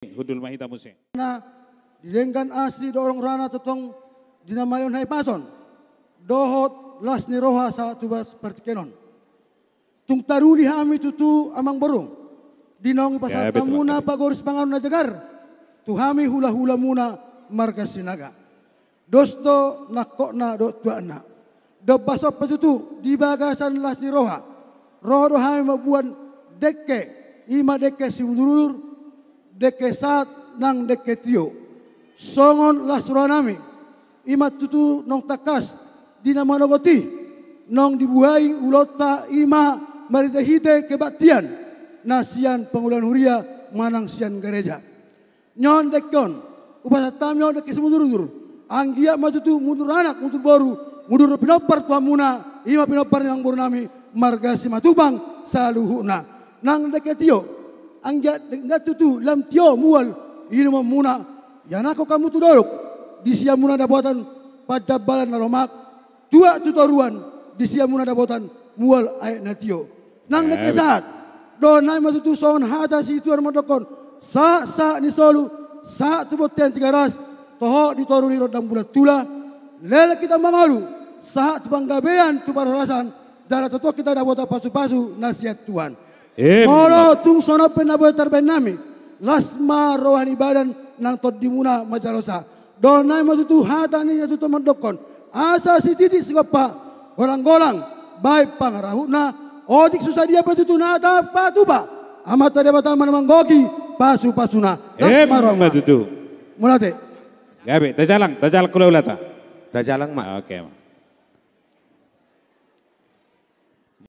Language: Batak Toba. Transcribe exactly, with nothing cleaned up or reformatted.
Hundul ma hita muse. Na di denggan asi dohot rorana tongtong di na maleon hahipason dohot las ni roha sahat tu bagas partingkian on. Tung taruli hami tutu amangboru, di naung ipasahat hamuna pagoris panganon na jagar tu hami hulahulamuna marga Sinaga. Dos do nangkokna dohot tuatna. Dompak on pe tutu di bagasan las ni roha, ro do hami mamboan dengke, i ma dengke simudurudur, dengke sahat nang dengke tio. Songon las rohanami, i ma tutu naung tangkas di na manogot i, naung dibuhai ulaonta, i ma marhitehite kebaktian na sian pangulaon huria manang sian gareja. Nion dengke on, hupasahat hami on dengke simudurudur. Anggiat ma tutu mudur anak, mudur boru, mudur pinompar tu hamuna, i ma pinompar ni amangborunami marga Simatupang saluhutna. Nang dengke tio, anggiat dengke tutu lam tio mual inumonmuna, ianakhon hamu tu dolok, disi hamuna dapotan panjambalan na lomak, tuat tu toruan, disi hamuna dapotan mual aek na tio. Nang dengke sahat, dohononnami ma tutu songon hata situan mandokkon: Sahat, sahat ni solu, sahat tu bontean Tigaras, toho di toru ni rondang bulan tula, leleng hita mangolu, sahat tu panggabean tu parhorasan, jala tongtong hita dapotan pasupasu na sian Tuhan. Molo tung songon on pe na boi tarbahen nami, las ma roha ni badan nang tondimuna manjalosa. Dohononnami ma tutu hata ni natuatua mandokkon: Asa sititi sigompa, golanggolang bahen pangarahutna, otik so sadia pe tutu na tapatupa, Amanta Debata ma na manggohi pasupasuna. Las ma roha. Mauliate. Gabe, tajalang, tajalang hulahulata. Tajalang ma. Oke.